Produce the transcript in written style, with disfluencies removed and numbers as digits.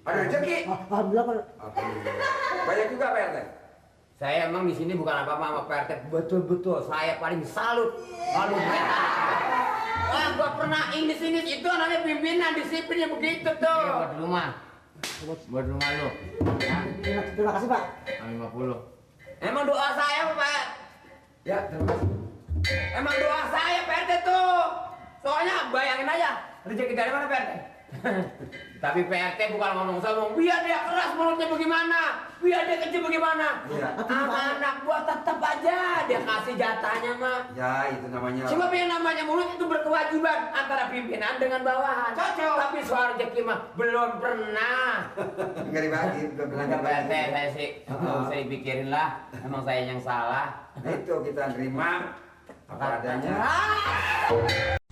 Ada rezeki. Alhamdulillah Pak. Alhamdulillah. Banyak juga Pak RT. Saya emang di sini bukan apa-apa sama Pak RT, betul-betul saya paling salut. Salut. Wah, gua pernah ini sini itu namanya pimpinan disiplinnya begitu tuh. Buat rumah. Buat rumah lu. Ya. Terima kasih Pak. 50. Emang doa saya Pak. Ya, terima kasih. Emang doa saya Pak RT tuh. Soalnya bayangin aja, rezeki dari mana Pak RT? Tapi PRT bukan ngomong-ngomong, biar dia keras mulutnya bagaimana, biar dia kecil bagaimana. Iya. Sama anak gua tetap aja dia kasih jatahnya mah. Ya, itu namanya. Sebab yang namanya mulut itu berkewajiban antara pimpinan dengan bawahan. Cocok. Tapi soal rezeki mah belum pernah. Enggak dibagi, belum pernah Enggak PRT, dibagi. saya sih saya pikirin lah, emang saya yang salah. Nah, itu kita terima apa adanya. Ah!